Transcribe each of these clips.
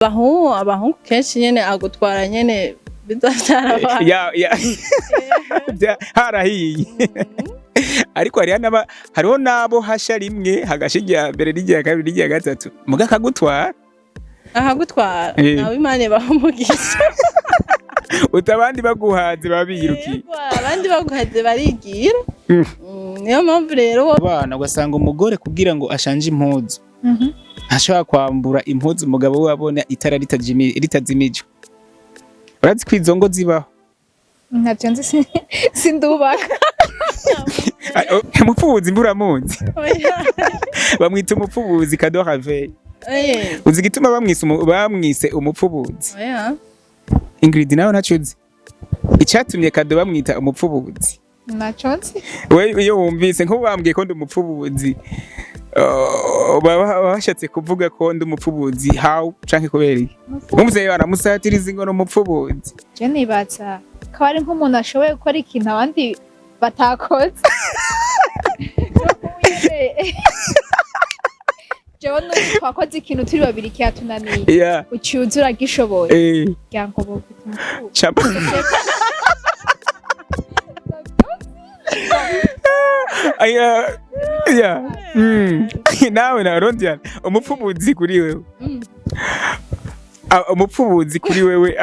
Abahungu kenshi nyene agutwara nyene bizavyara. Ya, harahiye, ariko hariho hariho n'abo hasha rimwe, hagasha irya mbere n'irya kabiri n'irya gatatu, muga akagutwara. Akagutwara. Nawe Imana ibaha umugisha. Uta abandi baguhaze baba biyirukiye. Yego, abandi baguhaze barigira. Niyo mpamvu rero Abana ugasanga umugore kugira ngo ashanje impuzu ntashobora kwambura impuzu umugabo we abona itara ritazimijwe. Urazi ko izo ngo zibaho? Ntabyo nzi, sindubaka. Ah, oh, umupfubuzi mburamuzi? Oya. Bamwita umupfubuzi Kado Raveye. Uzi igituma bamwise umupfubuzi? Oya. Ingrid, nawe ntaco uzi icatumye Kado bamwita umupfubuzi? Ntacyo nzi. We iyo wumvise nk'ubu bambwiye ko ndi umupfubuzi, baba bashatse kuvuga ko ndi umupfubuzi how canke kubera iki? Umuvyeyi baramusatiriza ngo ni umupfubuzi. Je nibaza ko ari nk'umuntu ashoboye gukora ikintu abandi batakoze. Jewe n'ubu twakoze ikintu turi babiri kiyatunaniye, uciye uragishoboye, kugira ngo bokwita umupfubuzi. Aya, yeah. Nawe na Rondian, umupfubuzi kuri wewe? Ah, umupfubuzi kuri wewe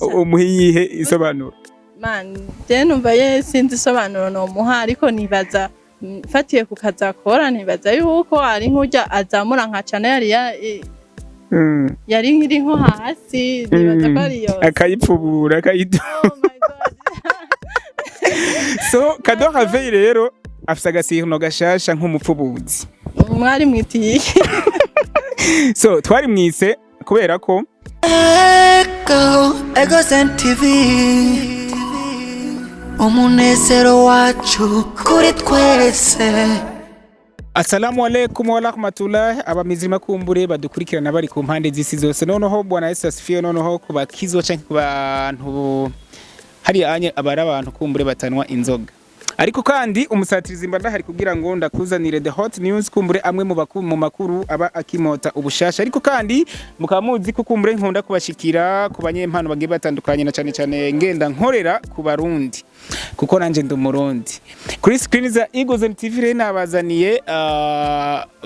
umuha iyihe isobanuro? Man, je numva ye sinzi isobanuro nomuha, ariko nibaza, mfatiye ku kazi akora, nibaza yuko ari nk'urya azamura nka cane yari yari iri nko hasi, nibaza ko ari yo. Akayipfubura akayidu. Oh my God. So Kado Raveye rero afise agasihno gashasha nk'umupfubuzi. Mwari mwitiye iki? So twari mwise kubera ko Ego, Ego TV, umunezero wacu kuri twese. Assalamu alaikum wa rahmatullah. Abamizima kumbure badukurikirana bari ku mpande z'isi zose, noneho Bwana Yesu asifiwe. Noneho ku bakizwa canke ku bantu hari anye abari abantu kumbure batanwa inzoga, ariko kandi umusatirizi mba ndahari kugira ngo ndakuzanire the hot news, kumbure amwe mu makuru aba akimota ubushasha. Ariko kandi mukaba muzi ko kumbure nkunda kubashikira ku banyempano bagiye batandukanye, na cane cane ngenda nkorera ku Barundi kuko nanje ndi Umurundi. Kuri screen za Eagles TV rero nabazaniye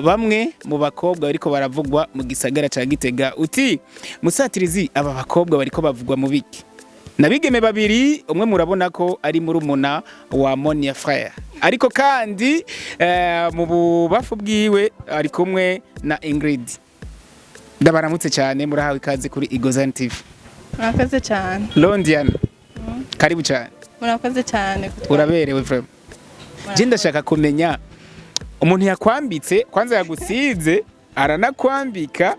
bamwe mu bakobwa bariko baravugwa mu gisagara ca Gitega. Uti musatirizi, aba bakobwa bariko bavugwa mu biki? Nabigeme babiri, umwe murabona ko ari murumuna wa Monia Frère, ariko kandi mu bubafu bwiwe ari kumwe na Ingrid. Ndabaramutse cyane, murahawe ikaze kuri Igozan TV. Murakoze cyane. Londiana, karibu cyane. Murakoze cyane. Uraberewe vraiment. Je ndashaka kumenya umuntu yakwambitse, kwanza yagusize aranakwambika,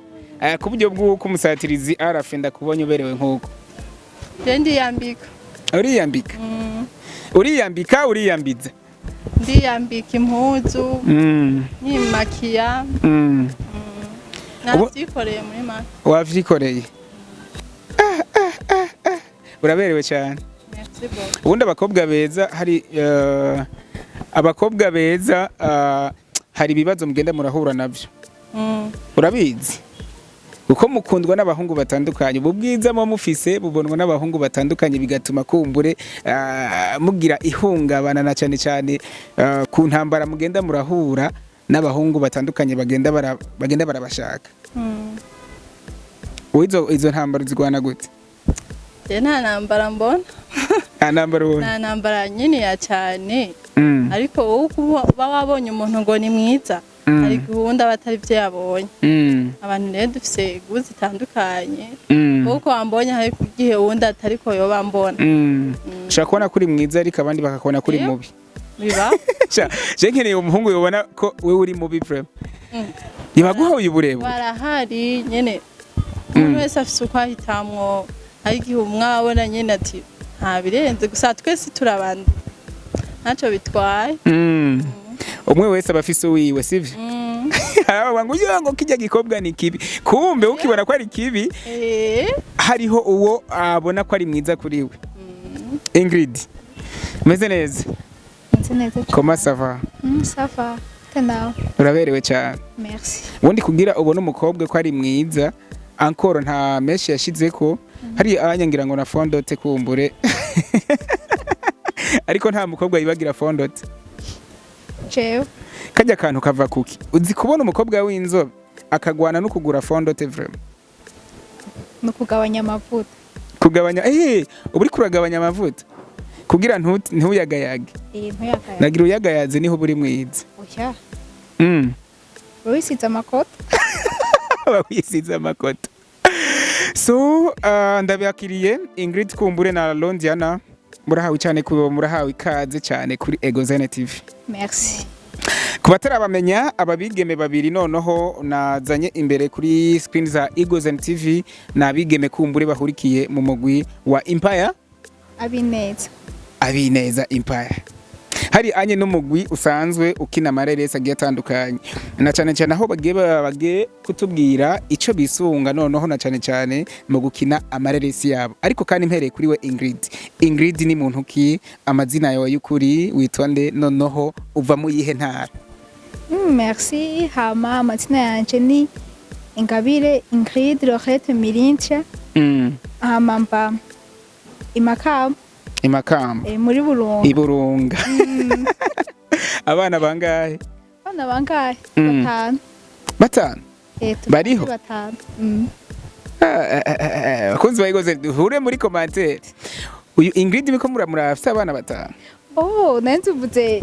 ku buryo bw'uko umusatirizi arafe ndakubonye uberewe nk'uko. Je ndiyambika. Uriyambika? Uriyambika, uriyambiza? Ndiyambika impuzu, nkimakiya. Navyikoreye muri make. Wavyikoreye. Ah, ah, ah, ah. Uraberewe cyane. Merci beaucoup. Ubundi abakobwa beza, hari abakobwa beza, hari ibibazo mugenda murahura navyo. Urabizi uko mukundwa n'abahungu batandukanye, ubu bwiza muba mufise bubonwa n'abahungu batandukanye, bigatuma kumbure mugira ihungabana, na cyane cyane ku ntambara mugenda murahura n'abahungu batandukanye bagenda barabashaka. Wowe izo ntambara uzirwana gute? Je nta ntambara mbona. Nta ntambara ubona? Nta ntambara nyine ya cyane, ariko wowe uba wabonye umuntu ngo ni mwiza, ariko uwundi aba atari byo yabonye. Abantu rero dufise goût zitandukanye. Wowe uko wambonye, hari igihe uwundi atariko yoba mbona. Ushobora kubona ko uri mwiza, ariko abandi bakakubona ko uri mubi. Biba. Sha, je nkeneye umuhungu yobona ko wewe uri mubi vraiment. Ntibaguhaye uburebure. Barahari nyene. Umuntu wese afise uko ahitamwo. Hari igihe umwe abona nyene ati nta birenze, gusa twese turabandi ntacyo bitwaye. Umwe wese aba afise uwiwe, sivyo? Mm. Hari ngo ugira ngo kijya gikobwa ni kibi, kumbe ukibona ko ari kibi, hariho uwo abona ko ari mwiza kuri we. Ingrid, umeze neza? Nzi neza cyane. Comment ça va? Ça va. Te nawe? Uraberewe cyane. Merci. Ubundi kugira ubone umukobwa ko ari mwiza. Ankoro nta mèches yashizeko hari abanyangira ngo na fond de teint kumbure, ariko nta mukobwa yibagira fond de teint. Jewe. Kajya kantu kava kuki? Uzi kubona umukobwa w'inzobe akagwana no kugura fond de teint, vraiment? Ni ukugabanya amavuta. Kugabanya, uba uriko uragabanya amavuta kugira ntuyagayage. Eh, ntuyagaya. Nagira uyagayaze niho uba uri mwiza. Oya. Uba wisize amakota. Aba wisize amakoto. So ndabakiriye Ingrid Kumbure na Londiana, murahawe cyane, kuba murahawe ikaze cyane kuri Egozene TV. Merci. Ku batarabamenya, ababigeme babiri noneho nazanye imbere kuri screen za Egozen TV ni abigeme kumbure bahurikiye mu mugwi wa Empire Abineza. Abineza Empire. Hari anye n'umugwi usanzwe ukina amareresi agiye atandukanye, na cyane cyane aho bagiye kutubwira ico bisunga noneho na cyane cyane mu gukina amareresi yabo. Ariko kandi mpereye kuri we Ingrid. Ingrid ni muntu ki? Amazina yawe y'ukuri witwa nde? Noneho uva mu yihe ntara? Merci. Hama amazina yanje ni Ingabire Ingrid Lorette Mirintia. Hama mba Imakamba. Imakamba. Muri Burunga. Iburunga. Abana bangahe? Abana bangahe? Batanu. Batanu? Turi Bariho? batanu. Ah, ah, ah, ah, bakunzi bayigoze, duhure muri commentaire. Uyu Ingrid biko muramura afite abana batanu. Oh, nari nzuvuze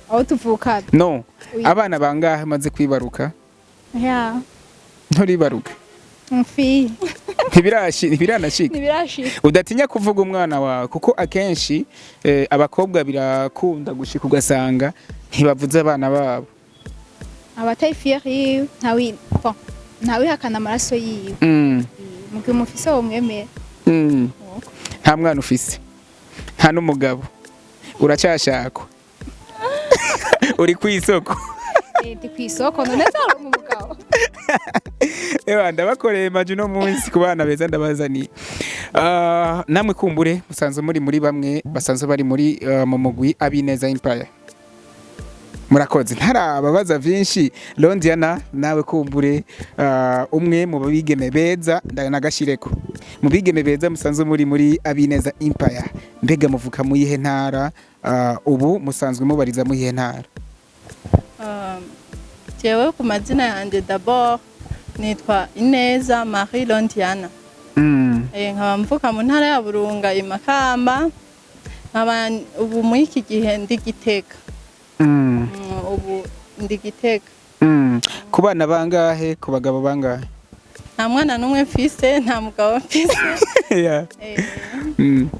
aho tuvukana. No. Oui. Abana bangahe maze kwibaruka? Ya. Nturibaruka? Mfi. Ntibiranashika? Ntibirashika. Udatinya kuvuga umwana wawe, kuko akenshi abakobwa birakunda gushika ugasanga ntibavuze abana babo. Abatari fier yiwe, ntawi, bon, ntawihakana amaraso yiwe. Mu gihe umufise womwemera. Nta mwana ufise, nta n'umugabo, uracyashakwa, uri ku isoko. Ndi kw'isoko, none nzaronka umugabo? Ewa, ndabakoreye maji uno munsi ku bana beza ndabazaniye. Ah, namwe kumbure musanzwe muri bamwe basanzwe bari muri mu mugwi Abineza Empire. Murakoze, ntarababaza vyinshi. Londiana, nawe kumbure umwe mu bigeme beza, nagashireko mu bigeme beza musanzwe muri Abineza Empire. Mbega muvuka mu yihe ntara? Ubu musanzwe mubariza mu yihe ntara? Jewe ku mazina yanjye d'abord nitwa Ineza Marie Londiana. Nkaba mvuka mu ntara ya Burunga i Makamba, nkaba ubu muri iki gihe ndi Gitega. Ubu ndi Gitega. Ku bana bangahe? Ku bagabo bangahe? Nta mwana n'umwe mfise, nta mugabo mfise.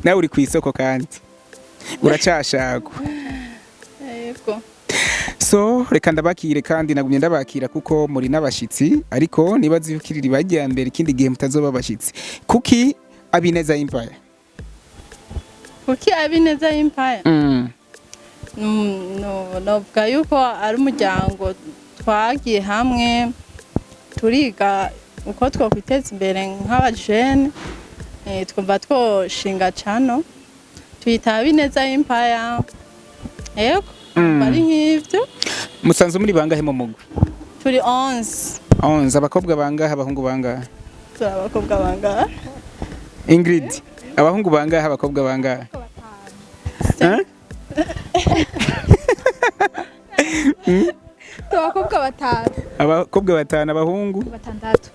Nawe uri ku isoko kandi uracyashakwa. Yego. So reka ndabakire, kandi nagumye ndabakira kuko muri n'abashitsi, ariko nibaza yuko iri riba mbere, ikindi gihe mutazoba abashitsi. Kuki Abineza Empire? Kuki Abineza Empire? No, novuga yuko ari umuryango twagiye hamwe turiga uko twokwiteza imbere nk'abajene, twumva twoshinga cano tuyita Abineza Empire, yego. Ari nk'ivyo. Musanzwe muri bangahe mu mugwi? Turi 11. 11. Abakobwa bangahe, abahungu bangahe? Turi abakobwa bangahe? Ingrid, abahungu bangahe, abakobwa bangahe? Eh? Abakobwa batanu. Abakobwa batanu, abahungu? Batandatu.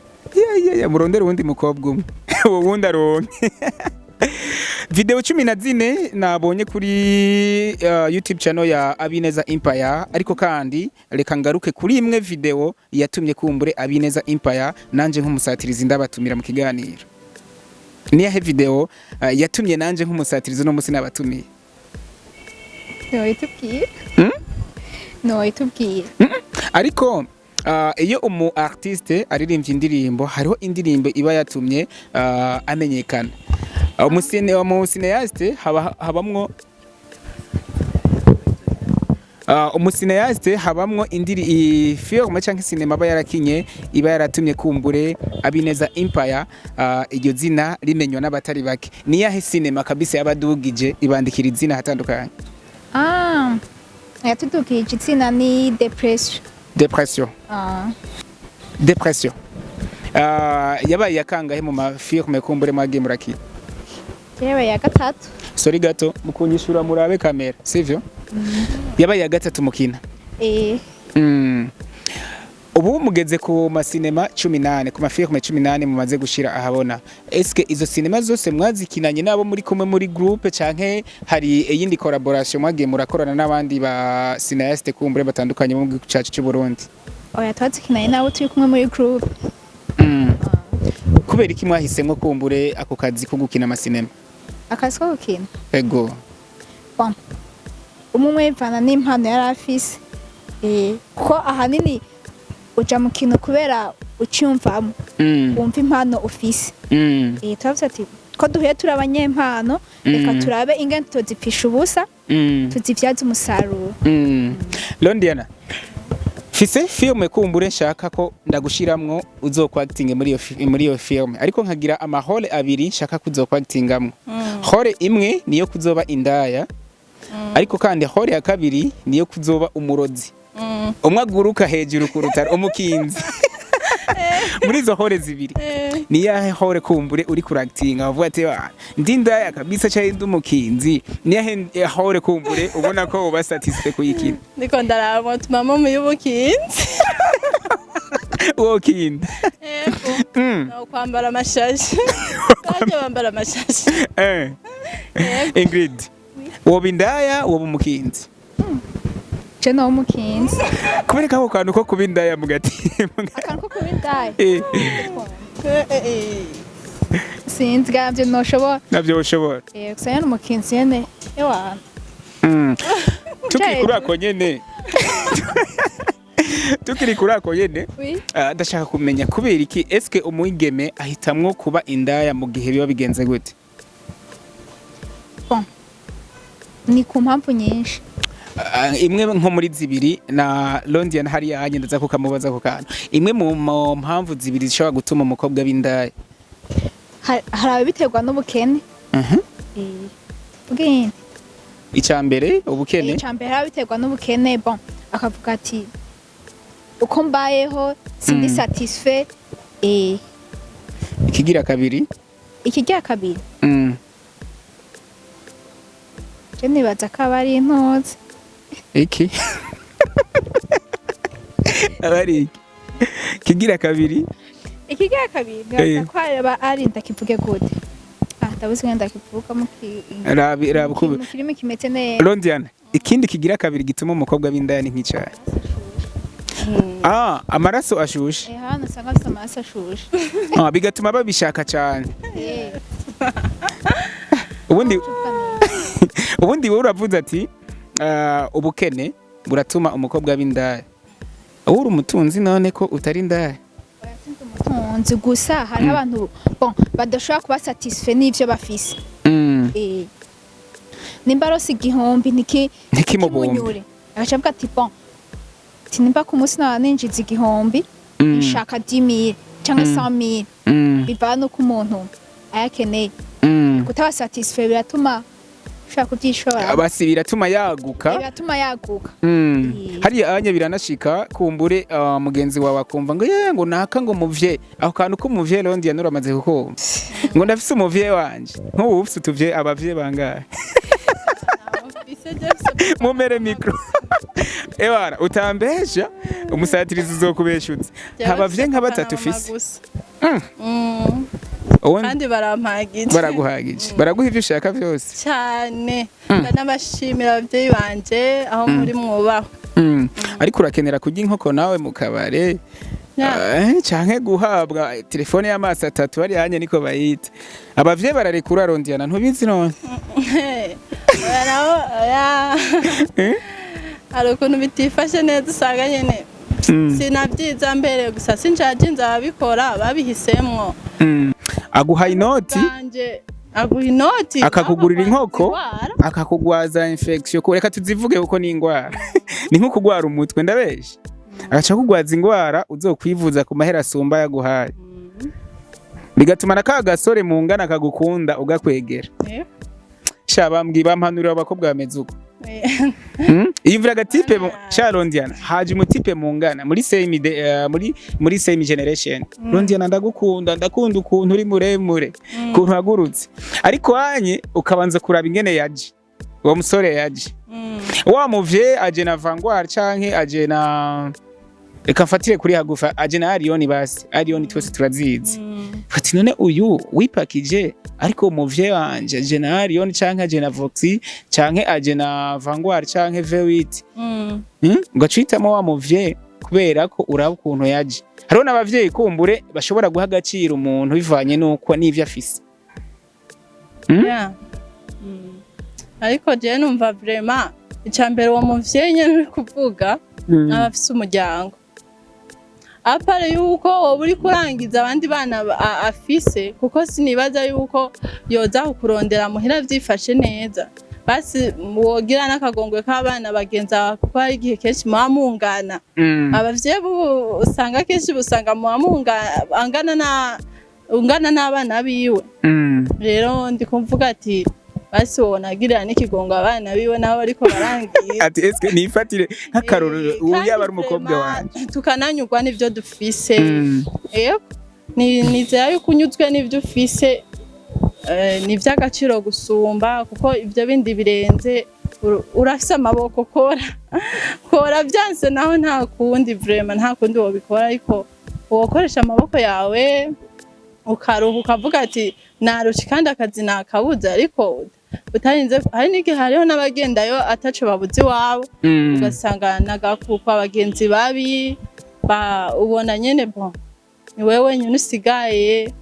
Ya, murondere uwundi mukobwa umwe, uwo wundi aronke. Video 14 nabonye kuri YouTube channel ya Abineza Empire, ariko kandi reka ngaruke kuri imwe video yatumye kumbure Abineza Empire nanje nk'umusatirizi ndabatumira mu kiganiro. Niyahe video yatumye nanje nk'umusatirizi no musi nabatumiye? Ntiwayitubwira. Hmm? Ntiwayitubwira. Ariko iyo umu artiste aririmbye indirimbo, hariho indirimbo iba yatumye amenyekana. Umu cinéaste haba habamwo umu cinéaste habamwo indiri film canke cinema aba yarakinye iba yaratumye kumbure Abineza Empire iryo zina rimenywa n'abatari bake. Niyahe cinema kabisa yabadugije, ibandikira izina hatandukanye? Ah, yatudukije izina ni Depression. Depression. Ah. Depression. Ah, yabaye yakangahe mu ma films kumbure mwagiye murakina? Yewe, ya gatatu. Sorry gato, mukunyishura murabe kamera, sivyo? Yabaye ya gatatu mukina? Eh. Ubu mugeze ku masinema 18, ku ma films 18 mumaze gushira ahabona. Eske izo sinema zose mwazikinanye nabo muri kumwe muri groupe, canke hari iyindi collaboration mwagiye murakorana n'abandi ba cinéaste kumbure batandukanye mu gihugu cacu cy'u Burundi? Oya, twazikinanye nabo turi kumwe muri groupe. Kubera iki mwahisemwo kumbure ako kazi ko gukina amasinema? Akazi ko gukina? Ego. Bon, umwe umwe bivana n'impano yari afise. Kuko ahanini uja mu kintu kubera uciyumvamo, wumva impano ufise. Turavuze ati ko duhuye turi abanyempano, reka turabe ingene tuzipfisha ubusa, tuzivyaze umusaruro. Londiana, fise film kumbure nshaka ko ndagushiramwo uzokwagitinge muri iyo film, ariko nkagira ama rôle abiri nshaka kuzokwagitingamwo. Rôle imwe niyo kuzoba indaya, ariko kandi rôle ya kabiri niyo kuzoba umurozi. Umwe aguruka hejuru ku rutaro, umukinzi. Muri izo rôle zibiri, ni yahe rôle kumbure uri kuragitinga uvuga ati: "Wa, ndi indaya kabisa cyangwa ndi umukinzi"? Ni yahe rôle kumbure ubona ko uba satisfait kuyikina? Ndiko ndaraba tumama mu y'ubukinzi. Wokinda? Yego. No kwambara amashashi, bajya bambara amashashi. Yego. Ingrid, woba indaya, woba umukinzi? Je no umukinzi. Kubera ako kantu ko kuba indaya mu gati. Akantu ko kuba indaya? Eh. Sinzi gavyo noshobora. Navyo ushobora? Gusa nyene umukinzi nyene ewa. Tukiri kuri ako nyene, Oui. ah, ndashaka kumenya kubera iki, eske umwigeme ahitamwo kuba indaya mu gihe biba bigenze gute? Bon, ni ku mpamvu nyinshi. Ah, imwe nko muri zibiri na Londian hariya hanye ndaza kukamubaza ako kantu. Imwe mu mpamvu zibiri zishobora gutuma umukobwa b'indaya. Hari ababiterwa n'ubukene. Vuga iyindi. Icya mbere ubukene. Icya mbere, hari ababiterwa n'ubukene. Bon, akavuga ati uko mbayeho sindi satisfait. Ikigira kabiri? Ikigira kabiri, je nibaza ko aba ari intuzi. Iki aba ari iki kigira kabiri? Ikigira kabiri, nibaza ko aba ari, ndakivuge gute, ah, ndabuze ingene ndakivuga mu Rabi rabi kubi. mu kirimi kimeze neza. Londiana, ikindi kigira kabiri gituma umukobwa b'indaya ni nk'icyayi, ah, amaraso ashushe. Hano usanga afite amaraso ashushe. Ah, bigatuma babishaka cyane. Ubundi wowe uravuze ati ah, ubukene buratuma umukobwa b'indaya. Wowe uri umutunzi, none ko utari indaya? Umutunzi, gusa hariho abantu, bon, badashobora kuba satisfait n'ivyo bafise. Nimba arose 1000 Ntikimubumbe. Ntikimunyure, agaca avuga ati bon, ati nimba ku munsi naba ninjiza 1000, nshaka 10 000 canke 100 000. Bivana n'uko umuntu ayakeneye. Kutaba satisfait biratuma ushaka kubyishora. Basi biratuma yaguka. Biratuma yaguka. Hariya anya biranashika kumbure mugenzi wawe akumva ngo ye, ngo naka, ngo muvye, ako kantu k'umuvye. Londiya, nuramaze kukumva ngo ndafise umuvye wanje? Nk'ubu ufise utuvye, abavye bangahe? Mumere micro ewana, utambesha umusatirizi uzokubeshutse. Nta nka batatu ufise? Ubundi Kandi barampagije. Baraguhagije, baraguha ivyo ushaka vyose. Cyane, ndanabashimira ababyeyi banje aho muri, mwubaho. Ariko urakenera kurya inkoko nawe mu kabare, canke guhabwa telefone y'amaso atatu hariya hanye niko bayita. Abavyeyi bararekura. Rondiana, ntubizi none? Oya, nabo oya. Eh? Hari ukuntu bitifashe neza, usanga nyene sinabyiza mbere, gusa sinjaje nzababikora babihisemwo. Aguha inoti. Banje aguha inoti. Akakugurira inkoko. Indwara. Akakugwaza infection. Reka tuzivuge kuko ni ingwara, ni nko kugwara umutwe, ndabesha? Agaca kugwaza ingwara uzokwivuza ku mahera asumba yaguhaye, bigatuma na ka gasore mungana kagukunda ugakwegera. Sha, bambwi bampanurira abakobwa bameze uko. Iyumvira agatipe sha Londiana, haje umutipe mungana muri same muri same generation. Londiana, ndagukunda, ndakunda ukuntu uri muremure, ukuntu uhagurutse, ariko anye ukabanza kuraba ingene yaje, uwo musore yaje wa muvye aje na Vanguard canke aje na, reka mfatire kuri hagufa, aje na Arion. Basi Arion twese turazizi. Fati none uyu wipakije, ariko umuvye wanje aje na Arion canke aje na Voxy canke aje na Vanguard canke V8. Ugaca uhitamo wa muvye kubera ko uraba ukuntu yaje. Hariho n'abavyeyi kumbure bashobora guha agaciro umuntu bivanye n'uko n'ivyo afise. Yeah. Ariko jewe numva vraiment icya mbere, uwo muvyeyi nyene uri kuvuga aba afise umuryango, à part yuko woba uri kurangiza abandi bana afise, kuko sinibaza yuko yoza kukurondera muhira vyifashe neza. Basi wogira n'akagongwe k'abana bagenzi bawe, kuko hari igihe kenshi muba mungana. Abavyeyi bubu usanga kenshi usanga muba mungana, angana na ungana n'abana biwe. Rero ndi kuvuga ati basi wonagirira n'ikigongo abana biwe nabo ariko barangira. Ati eske nifatire nk'akarorero ubu kandi yaba ari umukobwa vraiment, wanje. Tukananyurwa n'ivyo dufise. Yego, ni nizera yuko unyuzwe n'ivyo ufise, ni ivy'agaciro gusumba, kuko ivyo bindi birenze urafise amaboko, kora kora, vyanse naho nta kundi, vraiment nta kundi wobikora, ariko wokoresha amaboko yawe ukaruha, ukavuga ati narushe kandi akazi nakabuze, ariko utarinze. Hari n'igihe hariho n'abagendayo ataco babuze iwabo, ugasanga nagakuko abagenzi babi ba ubona nyene, bon, ni wewe wenyine usigaye,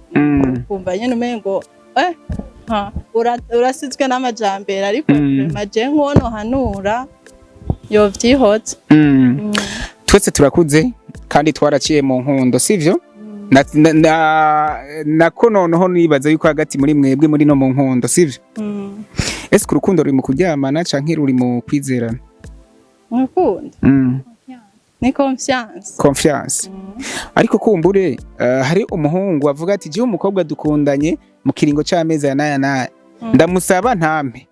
ukumva nyene umengo ha, urasizwe n'amajambere, ariko vraiment je nk'uwo nohanura yovyihotse. Twese turakuze kandi twaraciye mu nkundo, sivyo? Nako noneho nibaza yuko hagati muri mwebwe muri no mu nkundo, sivyo? Ese urukundo ruri mu kuryamana canke ruri mu kwizerana? Urukundo ni confiance. Confiance. Ariko kumbure hari umuhungu avuga ati jewe umukobwa dukundanye mu kiringo c'amezi aya n'aya n'aya, ndamusaba ntampe,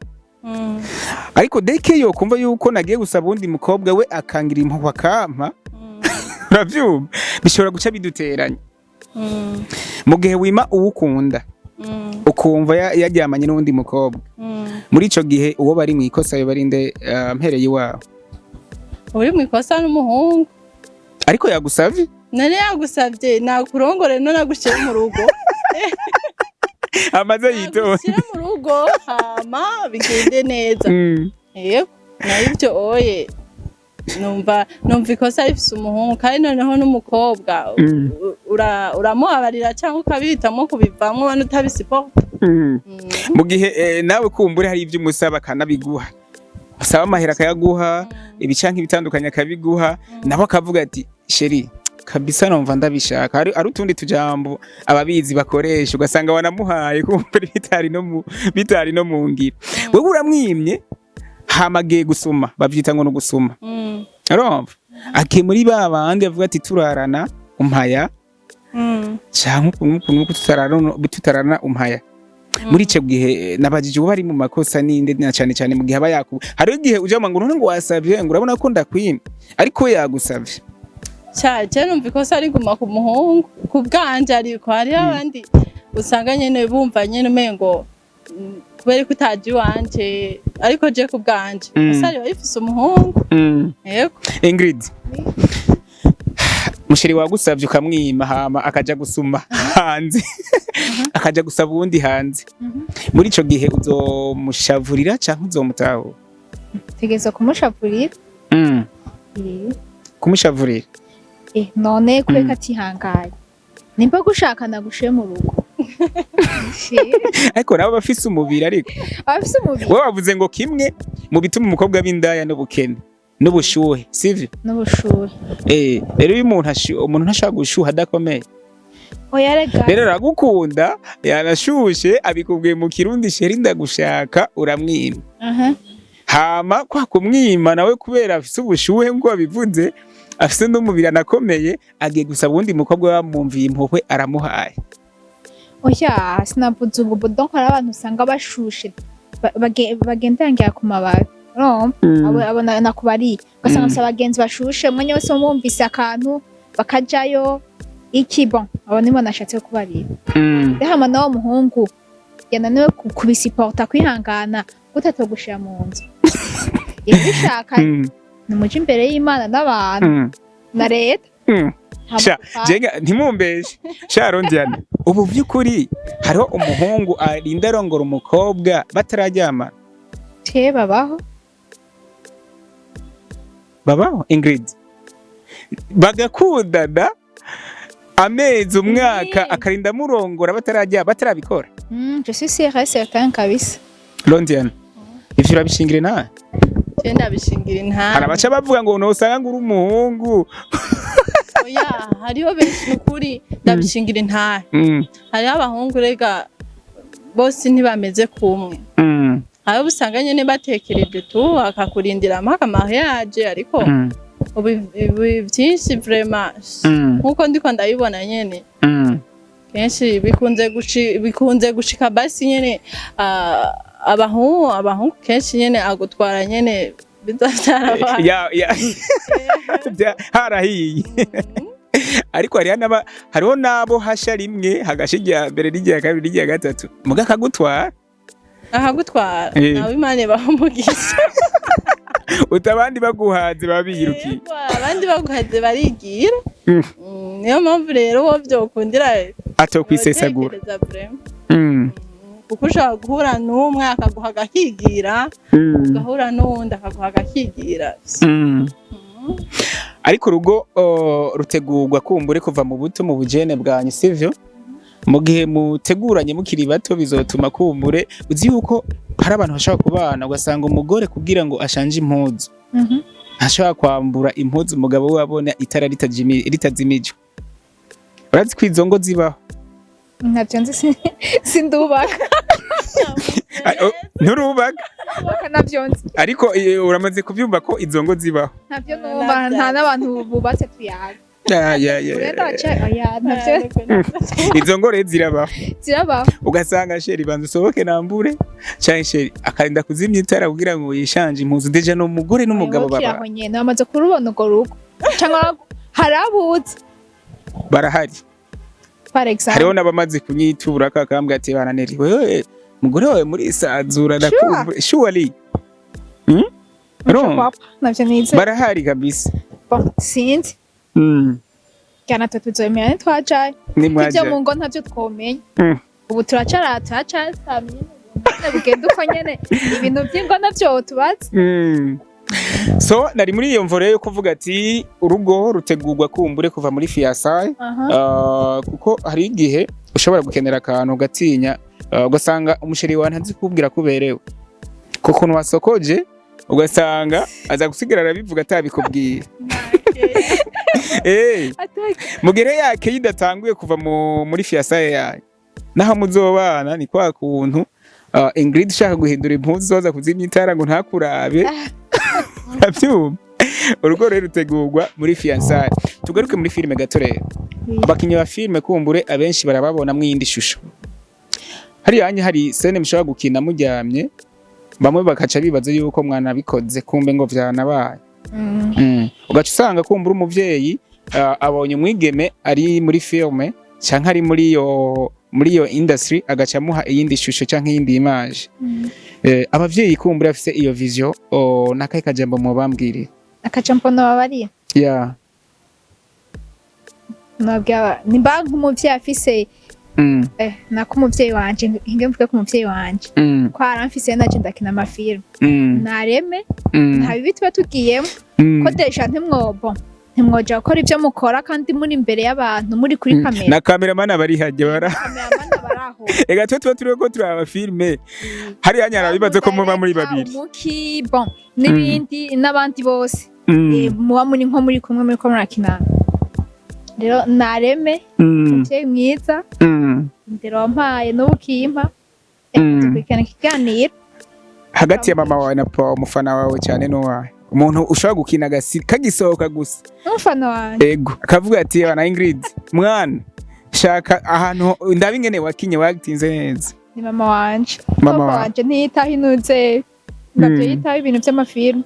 ariko deke yo kumva yuko nagiye gusaba uwundi mukobwa, we akangira impuhwe akampa. Uravyumva, bishobora guca biduteranya. Mu gihe wima uwukunda, ukumva yaryamanye n'uwundi mukobwa, muri ico gihe uwo bari mu ikosa yo barinde mpereye iwawe? Uri mu ikosa n'umuhungu. Ariko yagusavye. None yagusavye nakurongore, none agushyire mu rugo. Amaze yitonde. Agushyire mu rugo hama bigende neza. Yego, nayo ibyo oye numva ikosa rifise umuhungu, kandi noneho n'umukobwa uramubabarira cyangwa ukabihitamo kubivamwo ubona utabisiporta. Mu gihe nawe kumbure hari ibyo umusaba akanabiguha, usaba amahera akayaguha, ibicanka ibitandukanye akabiguha, nawe akavuga ati chéri, kabisa numva ndabishaka, hari utundi tujambo ababizi bakoresha, ugasanga wanamuhaye kumbure bitari no mu ngiro. Wewe uramwimye, hama agiye gusuma, bavyita ngo no gusuma. Urumva agiye muri ba bandi avuga ati turarana umpaya, canke ukuntu ukuntu uku tutararana umpaya. Muri ico gihe nabajije uwo bari mu makosa ninde, na cane cane mu gihe aba yaku hariho igihe uja ngo none ngo wasavye, ngo urabona ko ndakwima, ariko we yagusavye. Cya numva ikosa riguma ku muhungu ku bwanje, ariko hariho abandi usanga nyene bumva nyene umengo kubera ko utaje iwanje, ariko je ku bwanje ikosa riba rifise umuhungu. Yego. Ingrid, musheri wagusavye ukamwima, hama akaja gusuma hanze, akaja gusaba uwundi hanze, muri ico gihe uzomushavurira canke uzomutahura? Tegerezwa kumushavurira. Kumushavurira? None kureka atihanganye, nimba gushaka nagushiye mu rugo. Ariko nabo bafise umubiri, ariko abafise umubiri. Wowe wavuze ngo kimwe mu bituma umukobwa b'indaya n'ubukene n'ubushuhe, sivyo? N'ubushuhe. Rero iyo umuntu umuntu ntashobora gushuha adakomeye. Oya rega. Rero aragukunda, yanashushe, abikubwiye mu Kirundi: chéri, ndagushaka. Uramwima. Hama kwa kumwima, nawe kubera afise ubushuhe nk'uko wabivuze, afise n'umubiri anakomeye, agiye gusaba uwundi mukobwa bamwumviye impuhwe, aramuhaye. Oya, sinavuze ubwo. Donc hari abantu usanga bashushe bagendangira ku mababi. Urumva, abo nakubariye, ugasanga bafise abagenzi bashushe, umwanya wose bumvise akantu bakajayo iki. Bon, abo nibo nashatse kubarira. Rero hama nawo muhungu yananiwe kubisiporta, kwihangana, gute atogushira mu nzu ibishaka? Nimuje imbere y'Imana n'abantu na leta. Hama Sha, jenga ntimumbeshe sha Rondiana, ubu by'ukuri hariho umuhungu arinda arongora umukobwa batararyamana? Te babaho. Babaho, Ingrid, bagakundana amezi, umwaka, akarinda amurongora batarajya, batarabikora. Je suis sûre et certain kabisa. Rondiana, ivyo urabishingire nawe? Je ndabishingira Hari intara. abaca bavuga ngo nosanga ngo uri umuhungu. Oya, hariho benshi, nukuri ndabishingira intara. Hariho abahungu rega, bose ntibameze kumwe. Hariho usanga nyene batekereje tu, akakurindira mpaka mariage, ariko ubu vyinshi vraiment, nkuko ndiko ndabibona nyene, kenshi bikunze gushika basi nyene, abahungu kenshi nyene agutwara nyene bizavyara. Ya, harahiye, ariko hariho n'abo hasha rimwe, hagasha irya mbere n'irya kabiri n'irya gatatu, muga akagutwara. Akagutwara. Nawe Imana ibaha umugisha. Uta abandi baguhaze baba biyirukiye. Yego, abandi baguhaze barigira. Niyo mpamvu rero uwo vyokundira atokwisesagura. yotekereza vraiment. Kuko ushobora guhura n'umwe akaguha agakigira, ugahura n'uwundi akaguha agakigira. Ariko urugo rutegurwa kumbure kuva mu buto, mu bujene bwanyu, sivyo? Mu gihe muteguranye mukiri bato, bizotuma kumbure uzi yuko hari abantu bashobora kubana, ugasanga umugore kugira ngo ashanje impuzu ntashobora kwambura impuzu umugabo we abona itara ritazimijwe. Urazi ko izo ngo zibaho? Ntabyo nzi, sindubaka. Nturubaka? Ndubaka, ntabyo nzi. Ariko uramaze kubyumva ko izo ngo zibaho? Ntabyo numva, nta n'abantu bubatse tuyaga. Ya. Urenda baca, oya, ntabyo. Izo ngo rero zirabaho. Zirabaho. Ugasanga chéri, banza usohoke nambure, canke chéri akarinda kuzimya itara kugira ngo yishanje impuzu. Déjà ni umugore n'umugabo Ayoboke baba aho nyene bamaze kurubona urwo rugo, cyangwa harabuze? Barahari. Par exemple. Hariho n'abamaze kunyitura kakambwira ati: "Bananeri wewe, mugore wawe murisanzura." Ndakumva surely. Urumva? Papa, navyo nize. Barahari kabisa. Bon, sinzi. Kana twe tuzomenya ntitwajayo. Nimwaja. Ivyo mu ngo ntavyo twomenya. Ubu turacara, turacasamye nyene, bugenda uko nyene, ibintu vy'ingo navyo tubazi. So nari muri iyo mvo rero yo kuvuga ati urugo rutegurwa kumbure kuva muri fiançailles. Kuko hari igihe ushobora gukenera akantu ugatinya, ugasanga umu chéri wawe ntazi kubwira ko uberewe ku kuntu wasokoje, ugasanga aza gusigara arabivuga atabikubwiye. Mugere yake idatanguye kuva muri fiançailles yayo, naho muzobana ni kwa kuntu Ingrid ushaka guhindura impuzu zoza kuzimya itara ngo ntakurabe. Urabyumva? Urugo rero rutegurwa muri fiançailles. Tugaruke muri filime gato rero. Abakinyi ba filime kumbure abenshi barababona mu yindi shusho. Hariya hanye hari scène mushobora gukina muryamye, bamwe bakaca bibaza yuko mwanabikoze, kumbe ngo vyanabaye. Ugaca usanga kumbura umuvyeyi abonye umwigeme ari muri filme canke ari muri iyo industry, agaca amuha iyindi shusho canke iyindi image. Abavyeyi kumbura bafise iyo vision, nakahe kajambo mubambwirira? Akajambo nobabariye? Yeah. Nobwira nimba nk'umuvyeyi afise nako umuvyeyi wanje, hinge mvuge ko umuvyeyi wanje ko aramfise, naje ndakina amafilme, nareme nta bibi tuba tugiyemo, ko déjà ntimwobo ntimwoja gukora ibyo mukora kandi muri imbere y'abantu, muri kuri kamera. Na cameraman abari hajya bara Cameraman baraho. Ega twe tuba turiko turaba filme hariya nyara, bibaze ko muba muri babiri. Umuki bon n'ibindi n'abandi bose. Muba muri nko muri kumwe, muri ko murakina. Rero nareme umuvyeyi mwiza, indero wampaye n'ubu ukimpa. Dukurikirana ikiganiro. Hagati ya mama wawe na papa wawe, umufana wawe cyane n'uwawe, umuntu ushobora gukina agasi kagisohoka gusa? N'umufana wanje. Ego, akavuga ati: "Bana Ingrid, mwana shaka ahantu ndaba ingene wakinye, wagitinze neza." Ni mama wanje. Mama Papa wawe. wanje ntiyitaho inuze. Ndavyo yitaho ibintu vy'amafilm.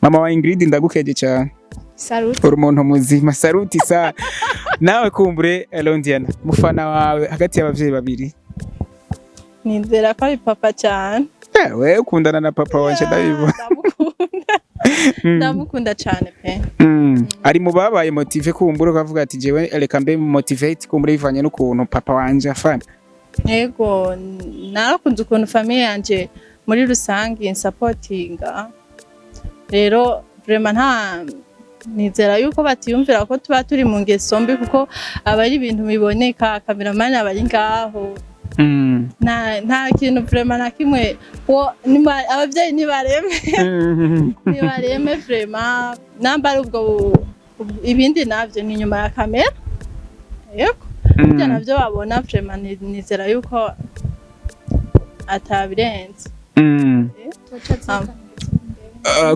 Mama wa Ingrid, ndagukeje cyane. Salut. Uri umuntu muzima, saluti sa nawe. Kumbure Londiana, mufana wawe hagati y'abavyeyi babiri? Nizera ko ari papa cyane. We ukundana na papa wanje, ndabibona. Ndamukunda, ndamukunda cyane pe. Ari mu babaye motivé, kumbura ukavuga ati jewe reka mbe motivate, kumbura bivanye n'ukuntu papa wanje afana? Yego, narakunze ukuntu famille yanje muri rusange insapotinga. Rero vraiment nta nizera yuko batiyumvira ko tuba turi mu ngeso mbi, kuko aba ari ibintu biboneka, cameraman aba ari ngaho. Nta kintu vraiment na kimwe. Abavyeyi nibareme, nibareme vraiment. Namba ari ubwo ibindi navyo ni inyuma ya kamera, yego, burya navyo babona. Vraiment nizera yuko atabirenze.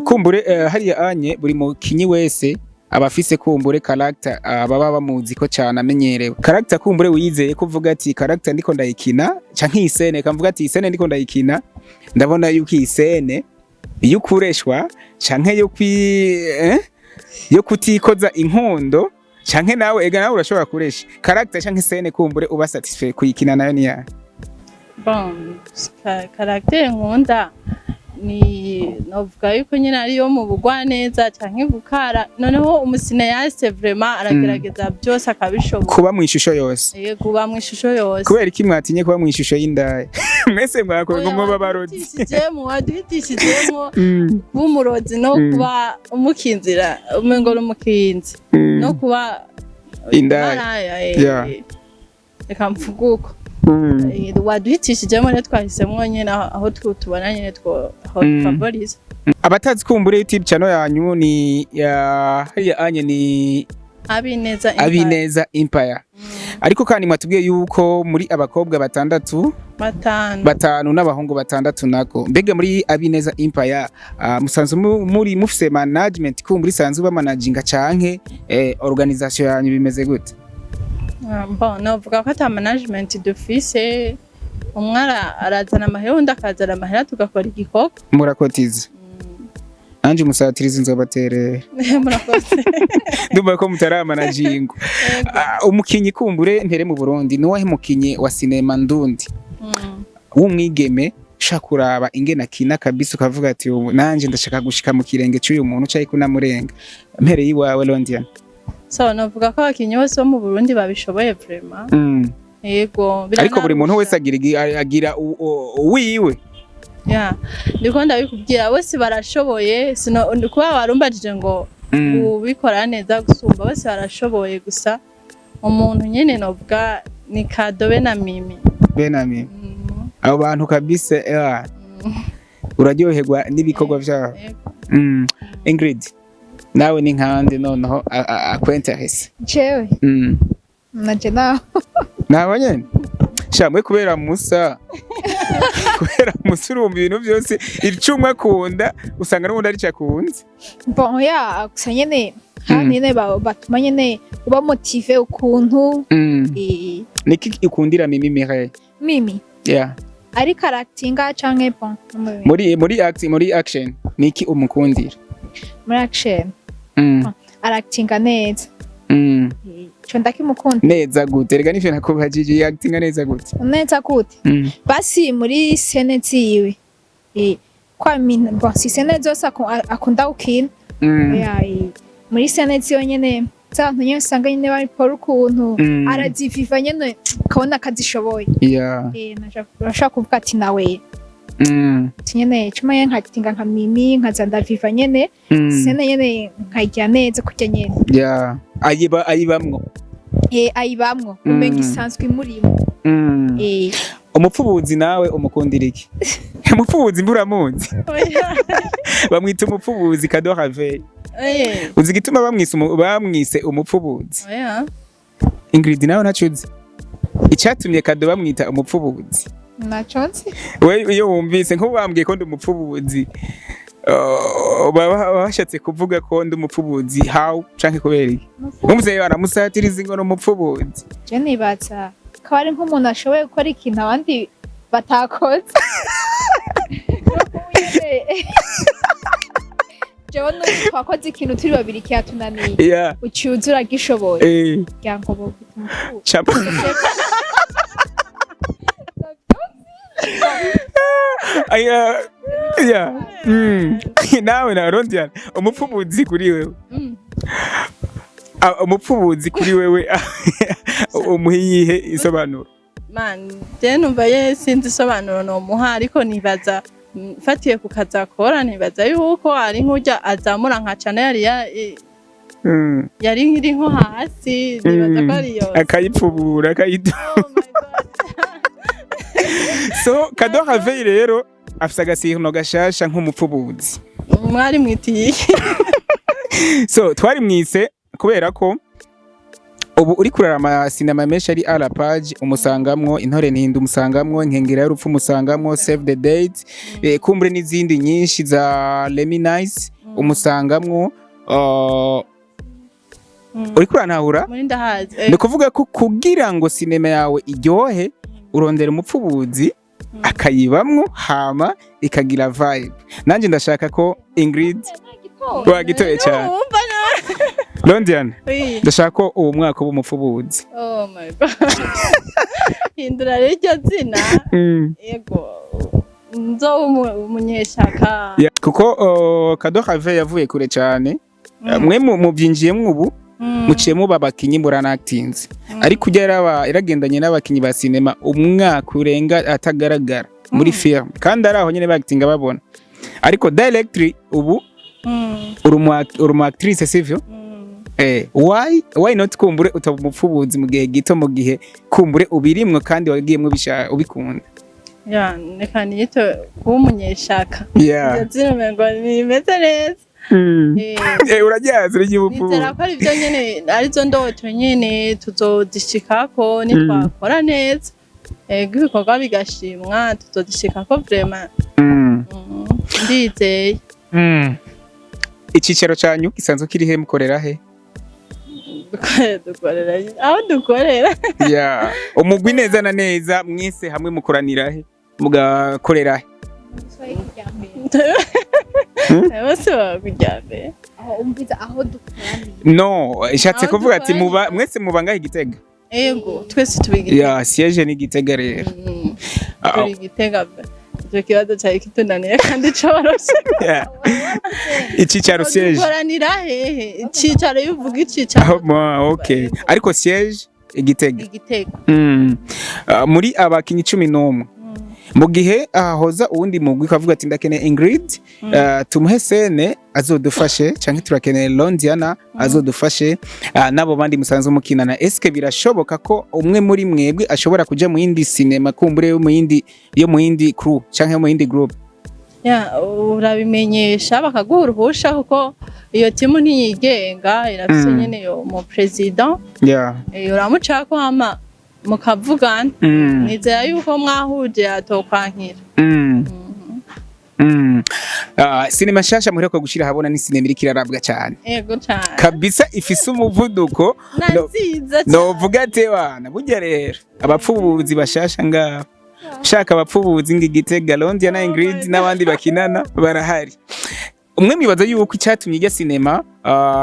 Kumbure hariya anye buri mukinyi wese aba afise kumbure character, baba bamuzi ko cyane, amenyerewe character. Kumbure wiyizeye ko uvuga ati character ndiko ndayikina, canke iyi scène, kamvuga ati iyi scène ndiko ndayikina, ndabona yuko iyi scène iyo ukureshwa canke yo kwi yo kutikoza inkondo, canke nawe ega nawe urashobora kuresha character canke scène, kumbure uba satisfait kuyikina nayo niya? Bon, caractère nkunda ni novuga yuko nyine ariyo mu bugwaneza canke gukara. Noneho umucinéaste vraiment aragerageza byose akabishobora. Kuba mu ishusho yose? Yego, kuba mu ishusho yose. Kubera iki mwatinye kuba mu ishusho y'indaya? Mwese mwakora ngo muba barozi. Waduhitishijemo kuba umurozi no kuba umukinzira, umengo n'umukinzi, no kuba indaya. Maraya, reka mvuge uko. Waduhitishijemo rero twahisemwo nyine aho tubona nyine two aho favoriza. Abatazi kumbure YouTube channel yanyu ni ya hariya anye ni Abineza Empire. Abineza Empire. Ariko kandi mwatubwiye yuko muri abakobwa batandatu? Batanu. Batanu n'abahungu batandatu nako. Mbega muri Abineza Empire musanzwe muri mufise management, kumbura isanzwe bamanaginga, canke organisation yanyu bimeze gute? Ah, bon, novuga ko ata management dufise. Umwe arazana amahera, undi akazana amahera, tugakora igikorwa. Murakotiza, nanje umusatirizi nzobaterera. Murakoze. Ndumva ko mutaramanagingo. Umukinyi kumbure ntere mu Burundi, ni wahe mukinyi wa sinema ndundi w'umwigeme ushaka kuraba ingene akina kabisa ukavuga ati ubu nanje ndashaka gushika mu kirenge cy'uyu muntu cyangwa kunamurenga? Mpereye iwawe, Londian. So novuga ko abakinyi bose bo mu Burundi babishoboye vraiment. Yego. Ariko buri muntu wese Biranarusha. agira uwiwe. Ya, ndiko ndabikubwira, bose barashoboye. Sino kuba warumbajije ngo ubikora neza gusumba, bose barashoboye. Gusa umuntu nyene novuga ni Kadobe na Mimi. Benami. Abo bantu kabisa, uraryoherwa n'ibikorwa vyabo. Yego. Ingrid, nawe ni nkande noneho akwenterese? Jewe? Naje naho. Nabo nyene sha mwe, kubera Musa urumva ibintu byose icumwe akunda usanga n'ubundi arico akunze. Bon, ya, gusa nyene hano nyene batuma nyene uba motivé ukuntu. Niki ikundira Mimi Mireille? Mimi? Yeah. Ariko aractinga canke bon Muri act, muri action, niki umukundira? Muri action? Aractinga neza. Ico ndakimukunda. Neza gute? Rega nivyo nakubajije, actinga neza gute? Neza gute? Basi muri scène ziwe, kwa mina, bon, si scène zose akunda gukina. Ya, muri scène ziwe nyene z'abantu nyene usanga nyene bari pora ukuntu, araziviva nyene ukabona akazishoboye. Urashobora kuvuga ati nawe ati nyene cuma nyene nkatinga nka Mimi, nkaza ndaviva nyene scène nyene nkayirya neza kurya nyene. Yeah, ayiba ayibamwo. Ayibamwo, umenga isanzwe imurimo. Umupfubuzi nawe umukundira iki? Umupfubuzi mburamuzi? Oya. Bamwita umupfubuzi Kado Ravel. Uzi igituma bamwise umupfubuzi? Oya. Ingrid, nawe ntaco uzi icatumye Kado bamwita umupfubuzi? Naco nzi. We iyo wumvise nko bambwiye ko ndi umupfubuzi, baba bashatse kuvuga ko ndi umupfubuzi how canke kubera iki? Umuvyeyi baramusatiriza ngo ni umupfubuzi. Je nibaza ko ari nk'umuntu ashoboye gukora ikintu abandi batakoze. Jewe n'ubu twakoze ikintu turi babiri kiyatunaniye, uciye uza uragishoboye, kugira ngo bokwita umupfubuzi. Chapa. Aya, yeah. Nawe na Rondian, umupfubuzi kuri wewe. Ah, umupfubuzi kuri wewe umuha iyihe isobanuro? Man, je numva ye sinzi isobanuro nomuha, ariko nibaza, mfatiye ku kazi akora, nibaza yuko ari nk'urya azamura nka cana yari yari iri nko hasi, nibaza ko ariyo. Akayipfubura, akayidu. Oh my God. So Kado Havey rero afise agasihno gashasha nk'umupfubuzi. Mwari mwitiye iki? So twari mwise kubera ko ubu uri kurara amasinema menshi ari à la page, umusangamwo Intore Ntinda, umusangamwo Inkengera y'Urupfu, umusangamwo Save the Date, kumbure n'izindi nyinshi za Remy Nice umusangamwo, uriko urantahura? Muri ndahazi. Ni ukuvuga ko kugira ngo sinema yawe iryohe, urondera umupfubuzi akayibamwo, hama ikagira vibe. Nanjye ndashaka ko Ingrid wagitoye cyane. Wumva nawe. Londian, Oui. ndashaka ko uwo mwaka uba umupfubuzi. Oh my God, hindura rero iryo zina. Yego, nzo umunyeshaka. Yeah, kuko Kado Have yavuye kure cyane. Mwe mubyinjiyemwo ubu, muciye muba abakinyi, muranatinze, ariko ujya yaragendanye n'abakinyi ba sinema umwaka urenga atagaragara muri film, kandi ari aho nyene bagitinga babona, ariko directly ubu uri umu actrice, sivyo? Why not kumbure utaba umupfubuzi mu gihe gito, mu gihe kumbure ubirimwo kandi wagiyemwo ubikunda? Ya, reka niyite kuba umunyeshaka. Iryo zina umengo rimeze neza. Uraryazi ry'ubupfubuzi. Nizera ko ari byo nyene, arizo ndoto nyene, tuzozishikako nitwakora neza. Ego, ibikorwa bigashimwa, tuzozishikako vraiment. Ndizeye. Icicaro canyu gisanzwe kiri he? Mukorera he? Dukorera aho dukorera. Yeah. Umugwi neza na neza, mwese hamwe mukoranira he, mugakorera he? Bose bakujyambere. Aho umviza aho dukoraniye? No, ishatse Aho kuvuga ati muba dukoraniye. mwese muba ngahe Gitega? Ego, twese tubigira. Yeah, siège ni Gitega rero. Ah, Turi Gitega pe. Icyo kibazo cyari kitunaniye kandi coroshe. Yeah. Icicaro, siège. Dukoranira hehe? Icicaro, iyo uvuga icicaro. Aho okay. Ariko siège Igitega. Igitega. Ah, muri abakinyi 11, mu gihe ahahoza uwundi mugwi kavuga ati ndakeneye Ingrid, tumuhe scène azodufashe, canke turakeneye Londiana azodufashe, nabo bandi musanzwe mukinana, eske birashoboka ko umwe muri mwebwe ashobora kuja mu yindi cinema, kumbure yo mu yindi crew canke mu yindi group? Ya, urabimenyesha bakaguha uruhusha, kuko iyo timu ntiyigenga, irafise nyene yo mu president. Uramucako hama mukavugana. Nizera yuko mwahuje atokwankira. Ah, sinema nshasha muheruka gushira habona ni sinema iriko irarabwa cyane. Ego cane. Kabisa, ifise umuvuduko. Na nziza cane. Novuga ati wana burya rero abapfubuzi bashasha ngaho, shaka abapfubuzi ngo Igitega, Londia na Ingrid n'abandi bakinana barahari. Umwe mwibaza yuko icyatumye ijya sinema,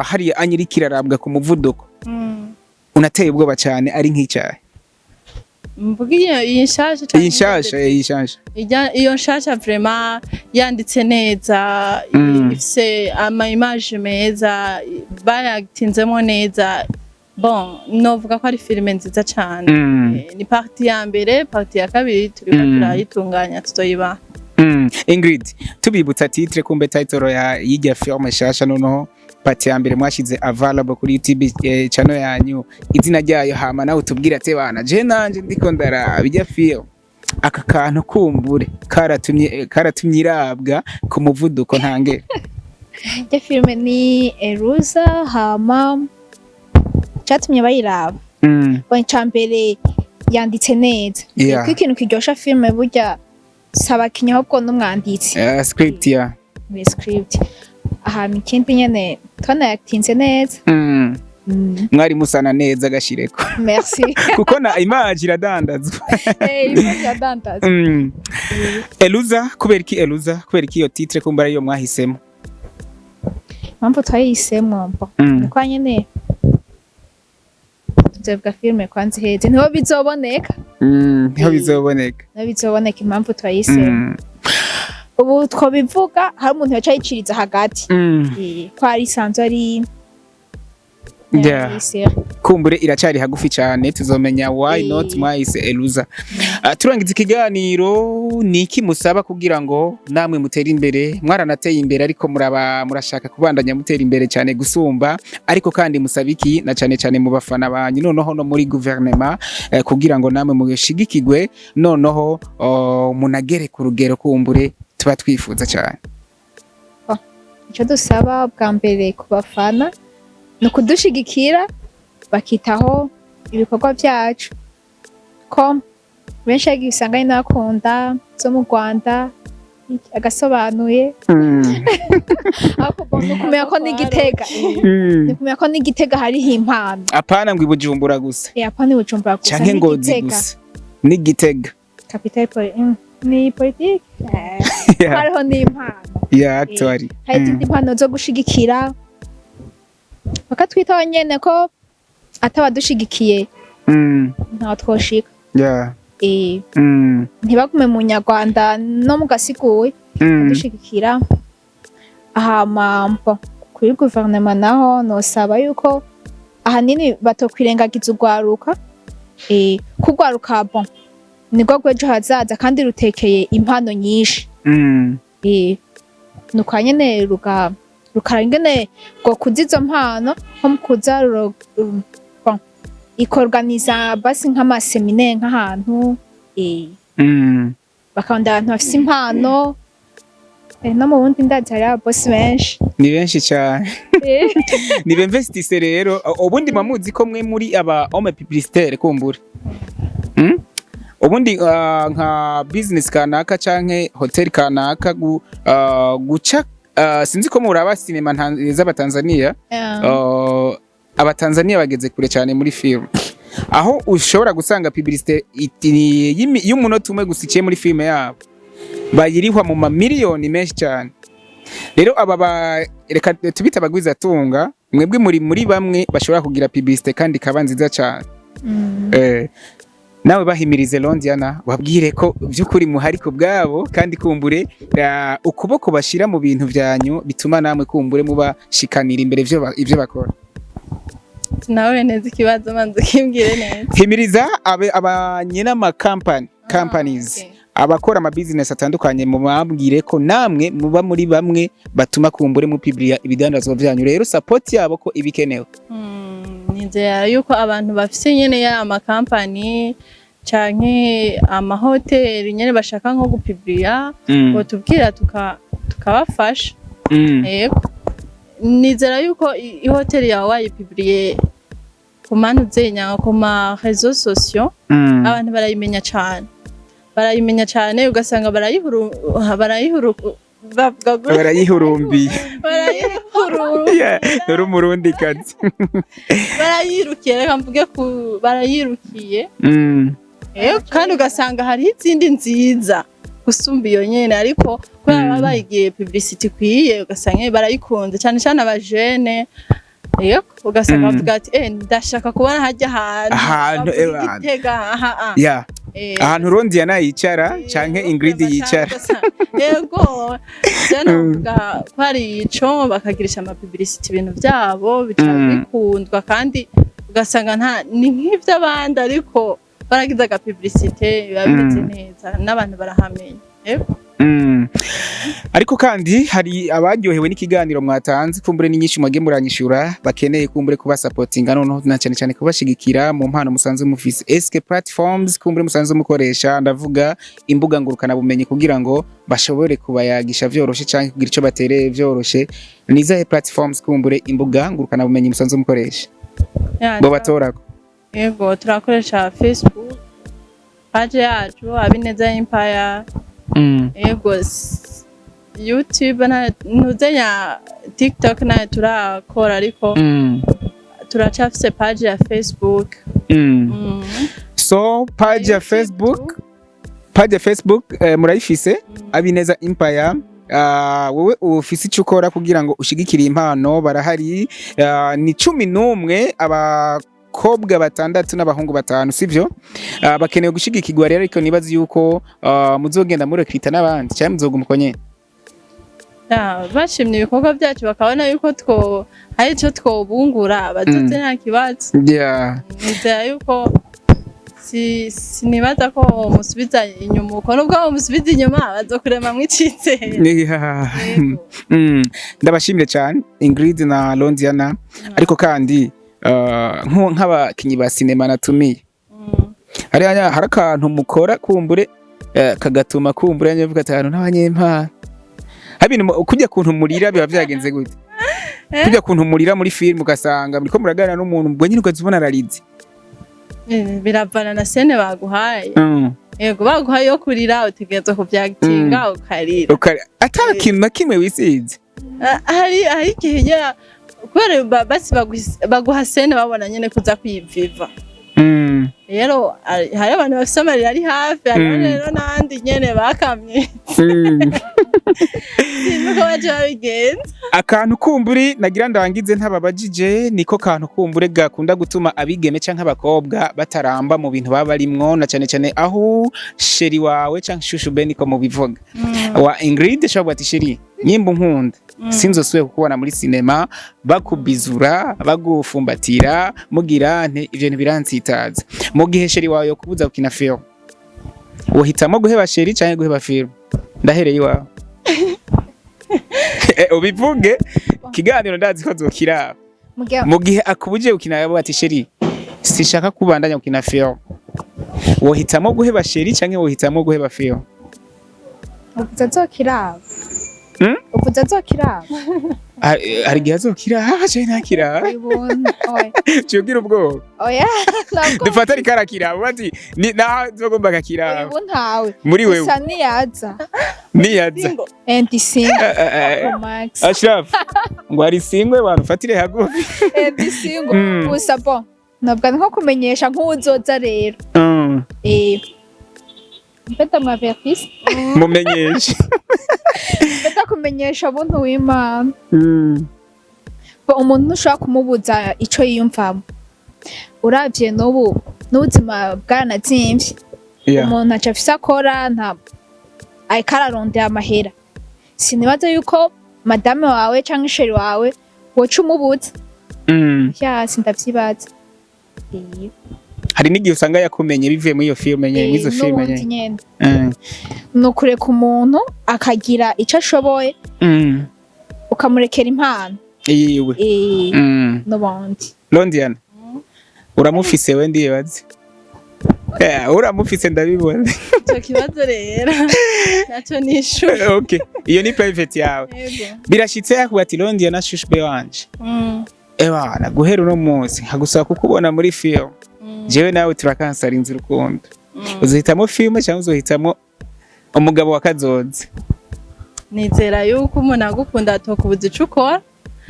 hariya anyiriko irarabwa ku muvuduko unateye ubwoba cyane, ari nk'icyaha? Mvuga iyo iyi nshasha canke? Iyi nshasha, iyi nshasha. Iyo nshasha vraiment yanditse neza, ifise ama image meza, bayatinzemo neza. Bon, novuga ko ari filime nziza cane. Ni partie ya mbere, partie ya kabiri turiko turayitunganya, tuzoyibaha. Ingrid, tubibutsa titre, kumbe title ya y'irya film nshasha, noneho partie ya mbere mwashize available kuri YouTube channel yanyu, izina ryayo, hama nawe utubwira ati bana je nanje ndiko ndaraba ijya film, aka kantu kumbure karatumye irabwa ku muvuduko ntange. Ijya filime ni Eruza. Hama cyatumye bayiraba, bon, icya mbere yanditse neza, kuko ikintu kiryosha filime burya si abakinnyi, ahubwo n'umwanditsi. Script, yeah. Muri script. Ahantu ikindi nyene twanayatinze neza. Mwari musana neza, gashireko. Merci. Kuko na image iradandazwa. Eh, image iradandaza. Eluza, kubera iki Eluza? Kubera iki iyo titre kumbura ariyo mwahisemo? Impamvu twayihisemo mbo ni kwa nyene tuzovuga filime kwanza iheze, niho bizoboneka. Niho bizoboneka. Niho bizoboneka impamvu twayihisemo. Ubu twobivuga hari umuntu yaca yiciriza hagati. Ko ari isanzwe ari série. Kumbure iracari hagufi cyane, tuzomenya why not mwahise Eluza. Turangiza ikiganiro, ni iki musaba kugira ngo namwe mutere imbere? Mwaranateye imbere, ariko muraba murashaka kubandanya mutera imbere cyane gusumba, ariko kandi musaba iki na cyane cyane mu bafana banyu, noneho no muri guverinema, kugira ngo namwe mushigikigwe, noneho munagere ku rugero kumbure tuba twifuza cyane? Icyo dusaba bwa mbere ku bafana ni ukudushigikira, bakitaho ibikorwa byacu, ko benshi yagiye usanga ari n'abakunda zo mu Rwanda agasobanuye, ariko bon, ni ukumenya ko n'Igitega, ni ukumenya ko n'Igitega hariho impano. Apana ngo iBujumbura gusa. Apana i Bujumbura gusa. Canke Ngozi n'Igitega. gusa, n'Igitega. Capitale ni politike. Hariho n'impano. Yeah, actually. Hari izindi mpano zo gushigikira, bakatwitaho nyene, ko atabadushigikiye ntaho twoshika. Ntibagume mu Nyarwanda no mu gasiguye, badushigikira. Hama mbo kuri guverinoma naho nosaba yuko ahanini batokwirengagiza urwaruka, ko urwaruka bon nirwo rw'ejo hazaza kandi rutekeye impano nyinshi. Nuko nyene rukara ingene rwokuza izo mpano, nko mu kuza bon, ikorganiza basi nk'ama séminaire nk'ahantu, bakabona abantu bafise impano. No mu bundi ndazi hariho ababosi benshi. Ni benshi cyane, ni bemvestise rero. Ubundi mamuzi ko mwe muri aba homme publicitaire kumbura? Ubundi nka business kanaka canke hotel kanaka guca, sinzi ko muraba sinema z'Abatanzania. Abatanzania bageze kure cyane muri film, aho ushobora gusanga publicité y'umunota umwe gusa iciye muri filime yabo bayirihwa mu mamiliyoni menshi cyane. Rero aba reka tubite abagwizatunga, mwebwe muri bamwe bashobora kugira publicité kandi ikaba nziza cyane. Nawe bahimirize Londiana, wabwire ko by'ukuri muhari ku bwabo, kandi kumbure ukuboko bashira mu bintu byanyu bituma namwe kumbure mubashikanira imbere ivyo bakora. Nawe neza ikibazo, manza ukimbwire neza. Himiriza abe abanyena company companies, abakora ama business atandukanye, mubabwire ko namwe muba muri bamwe batuma kumbure mupibliya ibidandazwa vyanyu, rero support yabo ko ibikenewe. Nizera yuko abantu bafise nyene ya amakampani canke amahoteli nyene bashaka nko gupibliya, botubwira tukabafasha. Yego, nizera yuko ihoteli yawe wayipibliye ku manuzenya, ku ma réseaux sociaux, abantu barayimenya cane, barayimenya cane, ugasanga barayihuru barayihuru bavuga gute? Barayihurumbiye. Barayihuru. Yeah, uri Umurundi kazi. Barayirukiye, reka mvuge ku barayirukiye. Kandi ugasanga hariho izindi nziza gusumba iyo nyene, ariko kubera baba bayigiye publicity ikwiye, ugasanga barayikunze cyane cyane abajene. Yego, ugasanga bavuga ati: "Ndashaka kubona hajya ahantu Ahantu, bavuga abantu. Igitega aha aha." Ahantu Rondiana yicara canke Ingrid yicara. Yego, je novuga ko hari ico bakagirisha ama publicity ibintu vyabo bica bikundwa, kandi ugasanga nta ni nk'ivy'abandi, ariko baragize aga publicité biba bimeze neza n'abantu barahamenya. Yego. Ariko kandi hari abaryohewe n'ikiganiro mwatanze, kumbure n'inyinshi mwagiye muranyishura, bakeneye kumbure kubasapotinga, noneho na cyane cyane kubashigikira mu mpano musanzwe mufise. Eske platforms kumbure musanzwe mukoresha, ndavuga imbuga ngurukana bumenyi, kugira ngo bashobore kubayagisha vyoroshe canke kugira ico batereye vyoroshe, ni izahe platforms, kumbure imbuga ngurukana bumenyi musanzwe mukoresha bo batorako? Yego, turakoresha Facebook page yacu Abineza Empire. Yego, YouTube na ntuzenya TikTok nayo turakora, ariko turacafise page ya Facebook. So page ya YouTube Facebook tu. Page ya Facebook murayifise, Abineza Empire. Wowe ufise icyo ukora kugira ngo ushigikire impano, barahari. Ni 11, abakobwa batandatu n'abahungu batanu, sivyo? Bakenewe gushigikirwa rero, ariko nibaza yuko muzogenda murekrita n'abandi cyangwa muzoguma uko nyene? Ya, bashimye ibikorwa byacu, bakabona yuko two hari icyo twobungura, bazoze, nta kibazo. Nizera yuko sinibaza ko musubiza inyuma uko, nubwo musubiza inyuma bazokuremamwo icizere. Yego. Ndabashimire cyane, Ingrid na Londiana. Ariko kandi nk'abakinyi ba sinema natumiye, hari akantu mukora kumbure kagatuma kumbure nyavuga ati ahantu n'abanyempano. Hari ibintu kujya kuntu murira, biba vyagenze gute? Eh? Kujya kuntu murira muri film, ugasanga muriko muraganira n'umuntu, ubwo nyine ukaza ubona ararize. Biravana na scène baguhaye. Yego, baguhaye yo kurira, utegerezwa kuvyagitinga ukarira. Ata kintu na kimwe wisize? Ah, hari igihe kubera basi baguha scène babona nyene kuza kwiviva. Rero hari abantu bafise amarira ari hafi, hariho rero n'abandi nyene bakamye. Sinzi uko baca babigenza. Akantu kumburi nagira ndangize ntababajije, niko kantu kumbure gakunda gutuma abigeme canke abakobwa bataramba mu bintu baba barimwo, na cane cane aho chéri wawe canke chouchou be, niko mubivuga, wa Ingrid ashobora ati: "Chéri, nyimba unkunda, sinzosubiye kukubona muri sinema bakubizura, bagufumbatira, mugira nte, ivyo bintu biransitaza." Mu gihe chéri wawe yokubuza gukina film, wohitamwo guheba chéri canke guheba film? Ndahereye iwawe. Ubivuge ikiganiro, ndazi ko azokiraba. Mugihe Mu gihe akubujije gukina, yavuga ati: "Chéri, sinshaka kubandanya gukina film," wohitamwo guheba chéri canke wohitamwo guheba film? Uvuze azokiraba? Hmm? Uvuze azokiraba? Hari igihe azokiraba canke ntakiraba. Ibuntu, oya. Cugira ubwoba. Oya, ntabwo. Dufate ariko arakiraba, ati ni naho azogomba akakiraba. Ubu ntawe. Muri wewe. Gusa niyaza. Niyaza. Endi single. Eh. Max. Ashraf ngo ari single, bantu fatire hagufi. Endi single. Gusa bon, ntabwo ari nko kumenyesha nk'uwuzoza rero. Mpeta mwavertise. Mumenyeshe. Mpeta kumenyesha buntu w'Imana. Bo umuntu ntushobora kumubuza ico yiyumvamo. Uravye n'ubu n'ubuzima bwaranazimvye. Umuntu aca afise akora, nta ariko ararondera amahera. Sinibaza yuko madame wawe canke chéri wawe woca umubuza. Ya, sindavyibaza. Hari n'igihe usanga yakumenye bivuye muri iyo filme nyene, muri izo filme n'ubundi nyene. Nyene. Ni ukureka umuntu akagira ico ashoboye, ukamurekera impano. Yiwe. N'ubundi. Londiana, uramufise we? Ndibaze. Uramufise, ndabibona. Ico kibazo rero naco nishura. Okay, iyo ni private yawe. Yego. Birashitse yakuba ati: "Londiana, chouchou be wanje, ebana, guhera uno munsi nkagusaba kukubona muri film, jewe nawe turakansara inzu urukundo," uzohitamo filme cyangwa uzohitamo umugabo wa kazoza? Nizera yuko umuntu agukunda atokubuza ico ukora.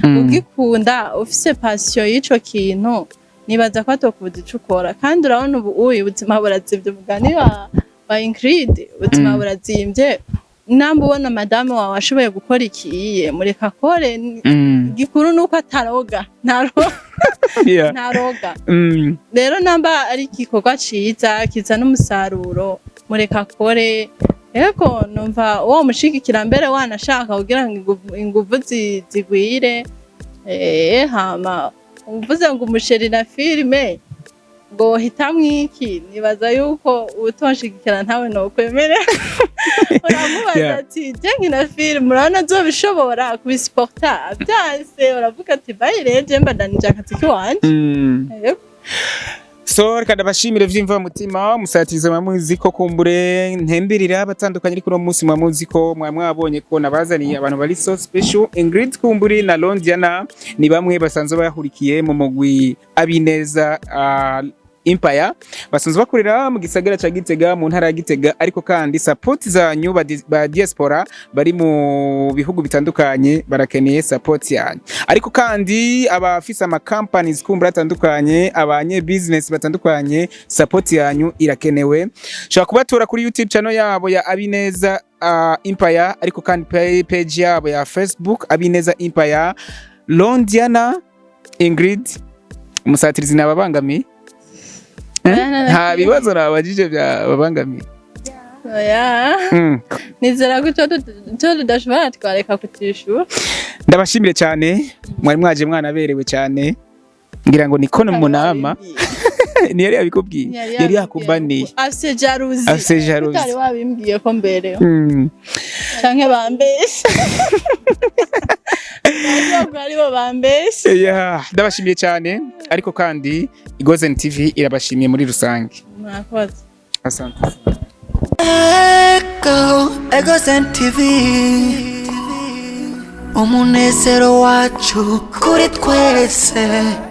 Ugikunda, ufise passion y'ico kintu, nibaza ko atokubuza ico ukora. Kandi urabona ubu uyu ubuzima burazimvye, umugani wa Ingrid, ubuzima burazimvye. Namba ubona madame wawe ashoboye gukora ikiye, mureka akore. Igikuru nuko ataroga, ntaroga. Ntaroga. Rero namba ari igikorwa ciza kizana umusaruro, mureka akore. Ego, numva uwo mushigikira mbere wanashaka kugira ngo inguvu zigwire. Hama uvuze ngo umu chéri na filime, ngo hitamwo iki, nibaza yuko utonshigikira ntawe nokwemerera. Uramubaza ati: "Je nkina filime, urabona azobishobora kubisiporta?" Vyanse, uravuga ati: "Bye rero, je mbandanije akazi kiwanje." Yego. So reka ndabashimire vyimva mutima. Musatiriza mwamuzi ko kumbure ntembirira abatandukanye, ariko uno munsi mwamuzi ko mwabonye ko nabazaniye abantu bari so special. Ingrid kumburi na Londiana ni bamwe basanzwe bahurikiye mu mugwi Abineza. Empire. Basanzwe bakorera mu gisagara ca Gitega, mu ntara ya Gitega, ariko kandi support zanyu ba diaspora bari mu bihugu bitandukanye barakeneye support yanyu. Ariko kandi abafise ama companies kumbura atandukanye, abanye business batandukanye, support yanyu irakenewe. Ushobora kubatora kuri YouTube channel yabo ya Abineza Empire, ariko kandi page yabo ya Facebook, Abineza Empire. Londiana Ingrid, umusatirizi nababangamiye? Eh? Nta bibazo nababajije byababangamiye? Oya. Nizera ko ico tudashobora twareka kutishura. Ndabashimire cyane, mwari mwaje mwanaberewe cyane, ngira ngo niko munama ntiyari yabikubwiye, yari yakubaniye. Afise jalousie. Afise jalousie. Utari wabimbwiye ko mbere canke bambeshe, ntabwo aribo bambeshe. Yeah, ndabashimiye cyane, ariko kandi Igozen TV irabashimiye muri rusange. Murakoze. Asante. Ego, Egozen TV, umunezero wacu kuri twese.